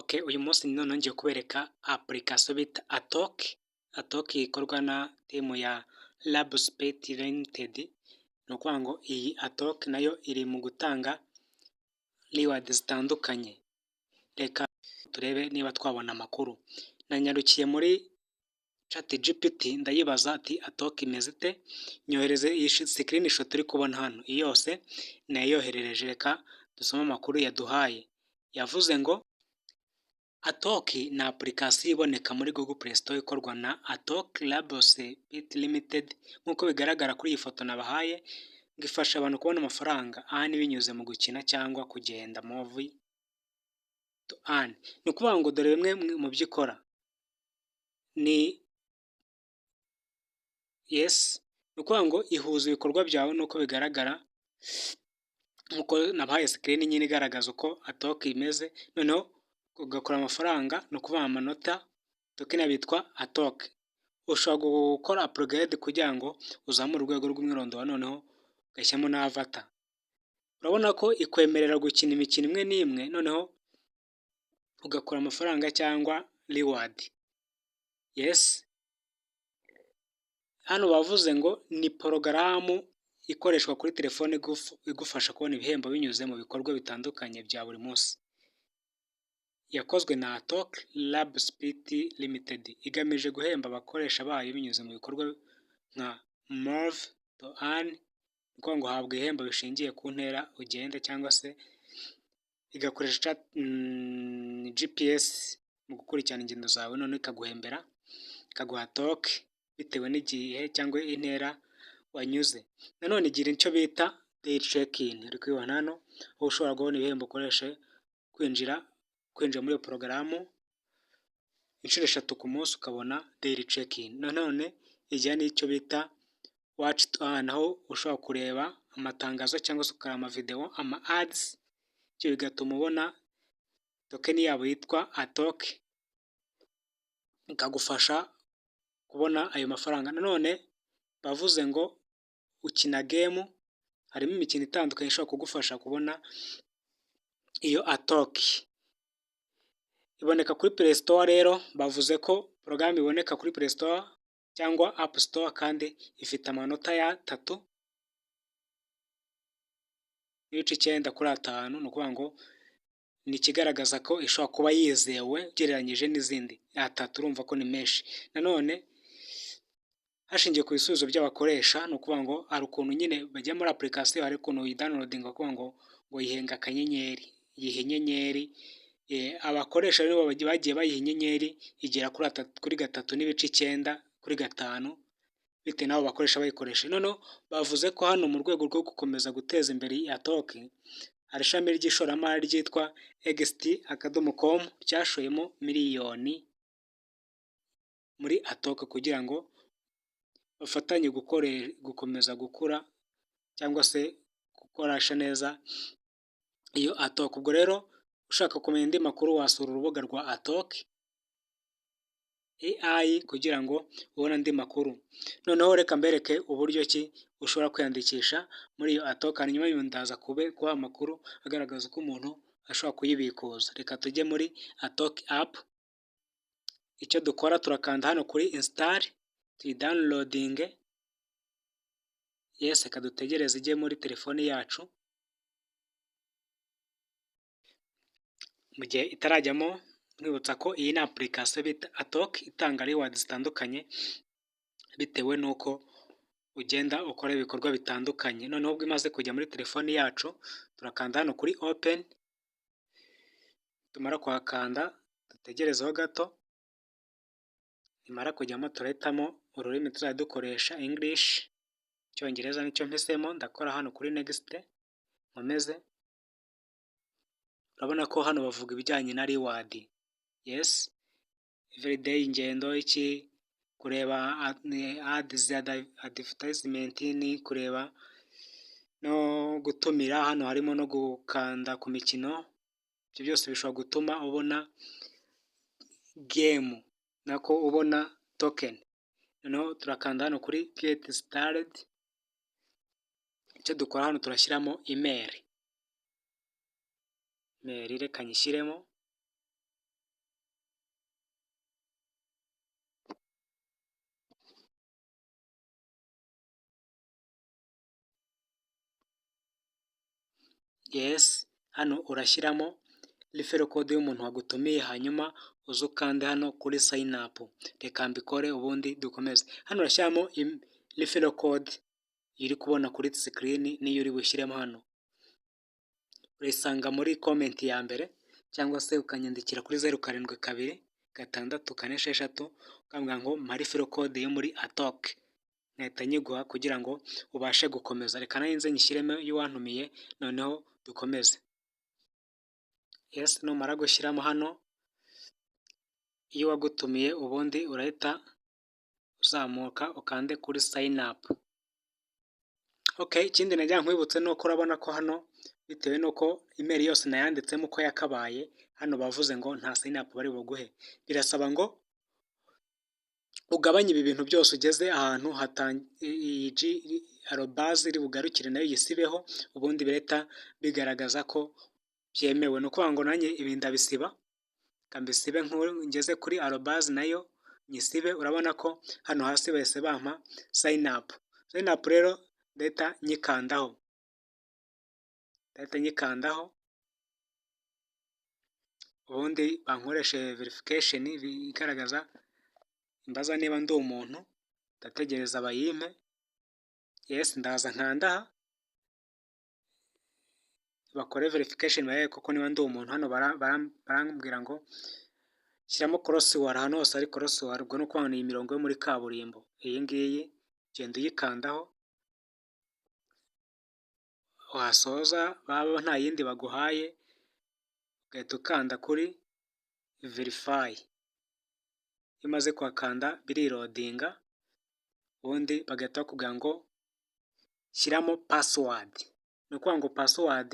Okay, uyu munsi noneho ngiye kubereka application bita Atok. Atok ikorwa na team ya Labs Pte Limited. Ni ukuvuga ngo iyi Atok nayo iri mu gutanga reward zitandukanye. Reka turebe niba twabona amakuru. Nanyarukiye muri ChatGPT, ndayibaza ati: "Atok imeze ite?" Nyohereze iyi screenshot turi kubona hano. Iyi yose nayiyoherereje. Reka dusome amakuru yaduhaye. Yavuze ngo Atok ni application iboneka muri Google Play Store, ikorwa na Atok Labs Pte Limited, nk'uko bigaragara kuri iyi foto nabahaye, ngo ifasha abantu kubona amafaranga earn binyuze mu gukina cyangwa kugenda, move to earn. Ni ukuvuga ngo dore bimwe mu byo ikora. Ni yes, ni ukuvuga ngo ihuza ibikorwa byawe n'uko bigaragara, nk'uko nabahaye screen nyine igaragaza uko Atok imeze, noneho ugakora amafaranga, ni ukuvuga amanota, token bitwa Atok. Ushobora gukora upgrade kugira ngo uzamure urwego rw'umwirondoro, noneho ugashyiramo na avatar. Urabona ko ikwemerera gukina imikino imwe n'imwe, noneho ugakora amafaranga cyangwa reward. Yes, hano bavuze ngo ni porogaramu ikoreshwa kuri telefone igufasha kubona ibihembo binyuze mu bikorwa bitandukanye bya buri munsi. Yakozwe na Atok Labs Pte Limited, igamije guhemba abakoresha bayo binyuze mu bikorwa nka move to earn, ni ukuvuga ngo uhabwa ibihembo bishingiye ku ntera ugenda, cyangwa se igakoresha GPS mu gukurikirana ingendo zawe, noneho ikaguhembera, ikaguha token bitewe n'igihe cyangwa intera wanyuze. Nanone igira icyo bita daily check-in, uri kubibona hano, aho ushobora kubona ibihembo ukoresha kwinjira muri iyo porogaramu inshuro eshatu ku munsi, ukabona daily check-in. Nanone igira n'icyo bita watch to earn, aho ushobora kureba amatangazo cyangwa se ukareba amavidewo, ama ads, ibyo bigatuma ubona token yabo yitwa Atok, ikagufasha kubona ayo mafaranga. Nanone bavuze ngo ukina game, harimo imikino itandukanye ishobora kugufasha kubona iyo Atok. Iboneka kuri Play Store. Rero bavuze ko porogaramu iboneka kuri Play Store cyangwa App Store, kandi ifite amanota ya 3.9 kuri 5. Ni ukuvuga ngo ni ikigaragaza ko ishobora kuba yizewe ugereranyije n'izindi. 3 urumva ko ni menshi. Nanone hashingiwe ku bisubizo by'abakoresha, ni ukuvuga ngo hari ukuntu nyine bajya muri application, hari ukuntu uyidownloadinga bakavuga ngo yihenga akanyenyeri, yiha inyenyeri. Abakoresha rero bagiye bayiha inyenyeri igera kuri 3.9 kuri 5, bitewe n'abo bakoresha bayikoresha. Noneho bavuze ko hano mu rwego rwo gukomeza guteza imbere iyi Atok, hari ishami ry'ishoramari ryitwa X.com ryashoyemo miliyoni muri Atok kugira ngo bafatanye gukomeza gukura cyangwa se gukoresha neza iyo Atok. Ubwo rero ushaka kumenya andi makuru wasura urubuga rwa Atok AI kugira ngo ubone andi makuru. Noneho reka mbereke uburyo ki ushobora kwiyandikisha muri iyo Atok, hanyuma ndaza kubaha amakuru agaragaza uko umuntu ashobora kuyibikuza. Reka tujye muri Atok app. Icyo dukora, turakanda hano kuri install, tuyidownloadinge. Yes, reka dutegereze ijye muri telefoni yacu. Mu gihe itarajyamo, nkwibutsa ko iyi ni application bita Atok, itanga reward zitandukanye bitewe n'uko ugenda ukora ibikorwa bitandukanye. Noneho ubwo imaze kujya muri telefoni yacu, turakanda hano kuri open, tumara kuhakanda dutegerezeho gato, nimara kujyamo turahitamo ururimi tuzajya dukoresha, English, Icyongereza nicyo mpisemo, ndakora hano kuri next nkomeze. Urabona ko hano bavuga ibijyanye na reward, yes, everyday ingendo, iki, kureba ads, advertisement, ni kureba no gutumira, hano harimo no gukanda ku mikino, ibyo byose bishobora gutuma ubona game, nako ubona token. Noneho turakanda hano kuri get started, icyo dukora hano turashyiramo email, email reka nyishyiremo. Yes, hano urashyiramo referral code y'umuntu wagutumiye, hanyuma uze ukande hano kuri sign up. Reka mbikore, ubundi dukomeze. Hano urashyiramo referral code iri kubona kuri screen, niyo uri bushyiremo hano. Urayisanga muri comment ya mbere, cyangwa se ukanyandikira kuri 072646, ukambwira ngo mpa referral code yo muri Atok, nkahita nyiguha kugira ngo ubashe gukomeza. Reka nanjye nze nyishyiremo y'uwantumiye, noneho dukomeze. Yes, numara gushyiramo hano iyo wagutumiye, ubundi urahita uzamuka ukande kuri sign up. Okay, ikindi nagira nkwibutse ni uko urabona ko hano, bitewe n'uko email yose nayanditsemo uko yakabaye, hano bavuze ngo nta sign up bari buguhe. Birasaba ngo ugabanye ibi bintu byose, ugeze ahantu iyi G arobase iri bugarukire, nayo uyisibeho, ubundi birahita bigaragaza ko byemewe. Ni ukuvuga ngo nanjye ibi ndabisiba, reka mbisibe, ngeze kuri arobase nayo nyisibe. Urabona ko hano hasi bahise bampa sign up. Sign up rero ndahita nyikandaho, ndahita nyikandaho, ubundi bankoreshe verification igaragaza imbaza niba ndi umuntu. Ndategereza bayimpe. Yes, ndaza nkanda aha, bakore verification, barebe koko niba ndi umuntu. Hano barambwira ngo shyiramo crosswalk, ahantu hose hari crosswalk. Ubwo ni ukuvuga ngo ni imirongo yo muri kaburimbo iyi ngiyi, genda uyikandaho. Wasoza, baba nta yindi baguhaye, ugahita ukanda kuri verify. Iyo umaze kuhakanda biriloadinga, ubundi bagahita bakubwira ngo shyiramo password. Ni ukuvuga ngo password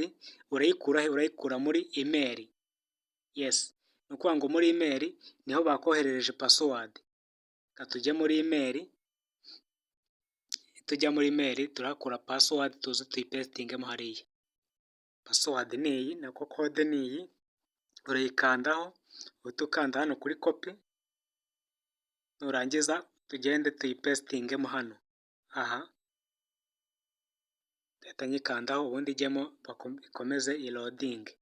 urayikura he? Urayikura muri email. Yes, ni ukuvuga ngo muri email niho bakoherereje password. Reka tujye muri email. Tujya muri email turahakura password, tuze tuyipastingemo hariya. Password ni iyi, nako code ni iyi. Urayikandaho, uhite ukanda hano kuri copy, nurangiza tugende tuyipastingemo hano. Aha ndahita nyikandaho, ubundi ijyemo, ikomeze iloadinge.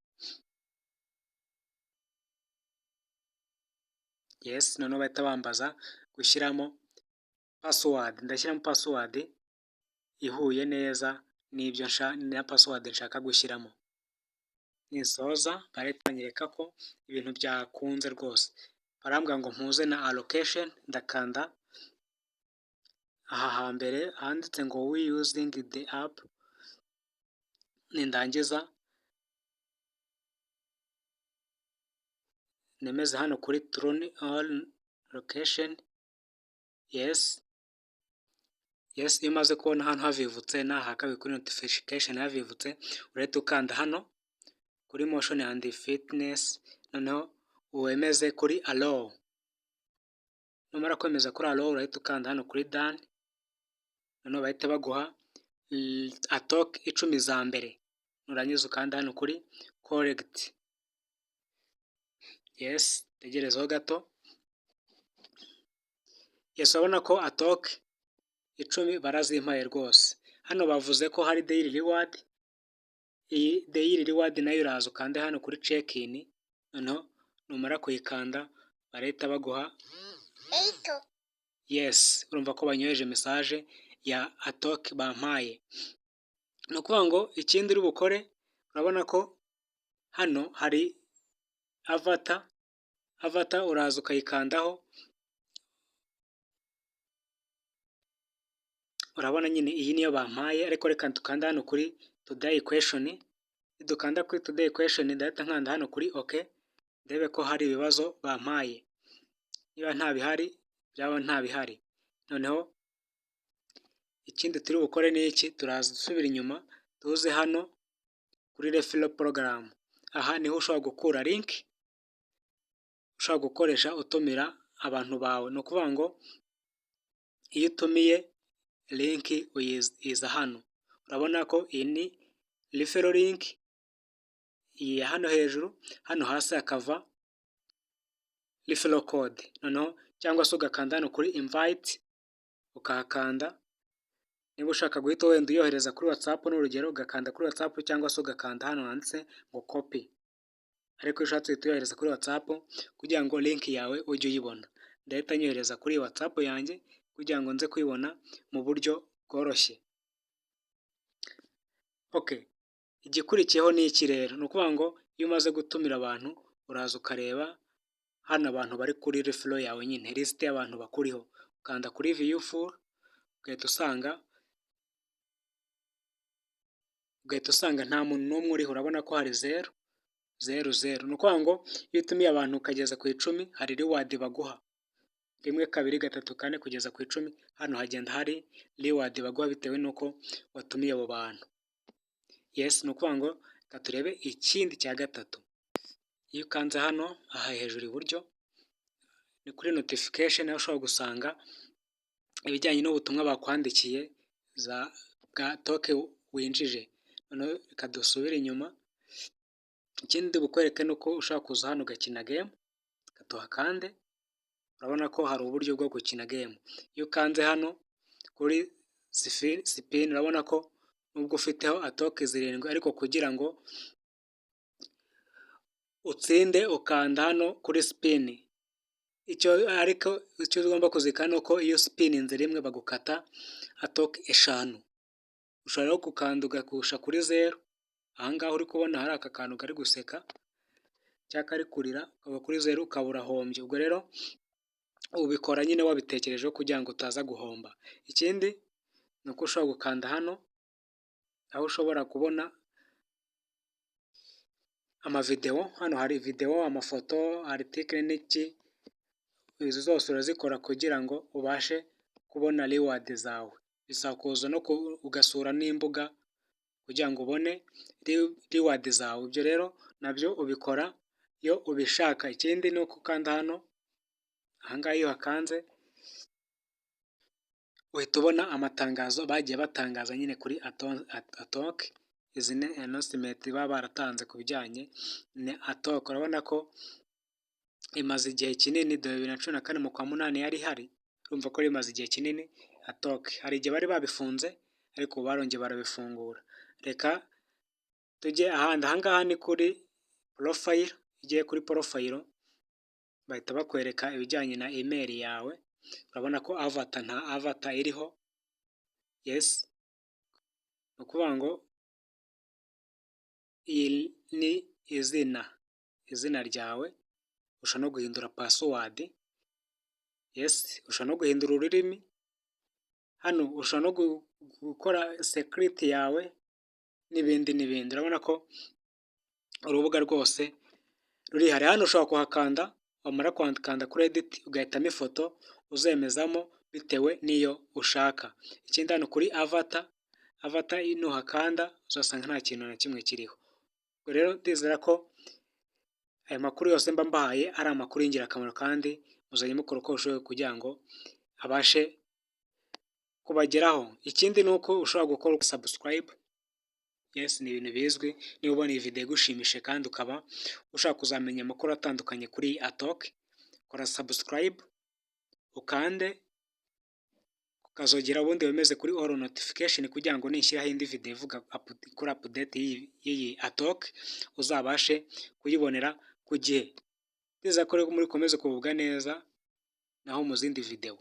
Yes, noneho bahita bambaza gushyiramo password. Ndashyiramo password ihuye neza n'ibyo na password nshaka gushyiramo. Nisoza barahita banyereka ko ibintu byakunze rwose. Barambwira ngo mpuze na allocation. Ndakanda aha hambere handitse ngo "We using the app". Nindangiza nemeze hano kuri turn on location. Yes, iyo umaze kubona hano havivutse, n'aha kabiri kuri notification havivutse, urahita ukanda hano kuri motion and fitness, noneho wemeze kuri allow. Numara kwemeza kuri allow, urahita ukanda hano kuri done, noneho bahita baguha ATOK 10 za mbere. Nurangiza ukanda hano kuri collect. Yes, tegerezaho gato. Yes, urabona ko ATOK 10 barazimpaye rwose. Hano bavuze ko hari daily reward. Iyi daily reward nayo uraza ukande hano kuri check in, noneho numara kuyikanda barahita baguha. Yes, urumva ko banyoheje message ya ATOK bampaye. Ni ukuvuga ngo ikindi uri bukore, urabona ko hano hari avatar. Avatar uraza ukayikandaho. Urabona nyine iyi niyo bampaye, ariko reka dukanda hano kuri today question. Nidukanda kuri today question, ndahita nkanda hano kuri OK, ndebe ko hari ibibazo bampaye. Niba nta bihari, byaba nta bihari. Noneho ikindi turi bukore ni iki? Turaza dusubira inyuma, tuze hano kuri referral program. Aha niho ushobora gukura link ushobora gukoresha utumira abantu bawe. Ni ukuvuga ngo iyo utumiye, link iza hano. Urabona ko iyi ni referral link, iyi ya hano hejuru, hano hasi hakava referral code. Noneho cyangwa se ugakanda hano kuri invite, ukahakanda. Niba ushaka guhita wenda uyohereza kuri WhatsApp, ni urugero, ugakanda kuri WhatsApp cyangwa se ugakanda hano handitse ngo copy, ariko iyo ushatse uhita uyohereza kuri WhatsApp kugira ngo link yawe ujye uyibona. Ndahita nyohereza kuri WhatsApp yanjye kugira ngo nze kuyibona mu buryo bworoshye. Okay, igikurikiyeho ni iki rero? Ni ukuvuga ngo iyo umaze gutumira abantu, uraza ukareba hano abantu bari kuri referral yawe nyine, lisite y'abantu bakuriho, ukanda kuri view full, ugahita usanga nta muntu n'umwe uriho. Urabona ko hari 0 0 0. Ni ukuvuga ngo iyo utumiye abantu ukageza ku 10, hari reward baguha: rimwe, kabiri, gatatu, kane, kugeza ku 10. Hano hagenda hari reward baguha bitewe n'uko watumiye abo bantu. Yes, ni ukuvuga ngo reka turebe ikindi cya gatatu. Iyo ukanze hano aha hejuru iburyo, ni kuri notification, aho ushobora gusanga ibijyanye n'ubutumwa bakwandikiye za bwa token winjije. Noneho reka dusubire inyuma. Ikindi bukwereke ni uko ushobora kuza hano ugakina game. Reka tuhakande. Urabona ko hari uburyo bwo gukina game. Iyo ukanze hano kuri spin, urabona ko nubwo ufiteho ATOK 7, ariko kugira ngo utsinde ukanda hano kuri spin. Icyo ariko icyo ugomba kuzirikana ni uko iyo usipininze rimwe bagukata ATOK 5. Ushobora no gukanda ugagusha kuri 0. Aha ngaha uri kubona hari aka kantu kari guseka cyangwa kari kurira, ukaba kuri 0 ukaba urahombye. Ubwo rero ubikora nyine wabitekerejeho kugira ngo utaza guhomba. Ikindi ni uko ushobora gukanda hano, aho ushobora kubona amavidewo. Hano hari videwo, amafoto, article n'iki. Izi zose urazikora kugira ngo ubashe kubona reward zawe. Bisaba kuza no ugasura n'imbuga kugira ngo ubone reward zawe. Ibyo rero nabyo ubikora iyo ubishaka. Ikindi ni uko ukanda hano. Aha ngaha iyo uhakanze uhita ubona amatangazo bagiye batangaza nyine kuri ATOK. Izi ni announcement baba baratanze ku bijyanye na ATOK. Urabona ko imaze igihe kinini. Dore 2014 mu kwa munani yari ihari. Urumva ko rimaze igihe kinini ATOK. Hari igihe bari babifunze, ariko ubu barongeye barabifungura. Reka tujye ahandi. Aha ngaha ni kuri profile. Iyo ugiye kuri profile bahita bakwereka ibijyanye na email yawe. Urabona ko avatar, nta avatar iriho. Yes, ni ukuvuga ngo iyi ni izina ryawe. Ushobora no guhindura password. Yes, ushobora no guhindura ururimi. Hano ushobora no gukora security yawe n'ibindi n'ibindi. Urabona ko urubuga rwose rurihariye. Hano ushobora kuhakanda, wamara kuhakanda kuri edit ugahitamo ifoto uzemezamo bitewe n'iyo ushaka. Ikindi, hano kuri avatar, avatar nuhakanda uzasanga nta kintu na kimwe kiriho. Ubwo rero ndizera ko aya makuru yose mba mbahaye ari amakuru y'ingirakamaro, kandi muzajya mukora uko mushoboye kugira ngo abashe kubageraho. Ikindi ni uko ushobora gukora subscribe. Yes, ni ibintu bizwi. Niba ubona iyi video igushimishije kandi ukaba ushaka kuzamenya amakuru atandukanye kuri ATOK, kora subscribe, ukande ukazogera, ubundi wemeze kuri all notification kugira ngo nishyiraho indi video ivuga kuri update y'iyi ATOK uzabashe kuyibonera ku gihe. Ndizera ko muri komeze kugubwa neza naho mu zindi video.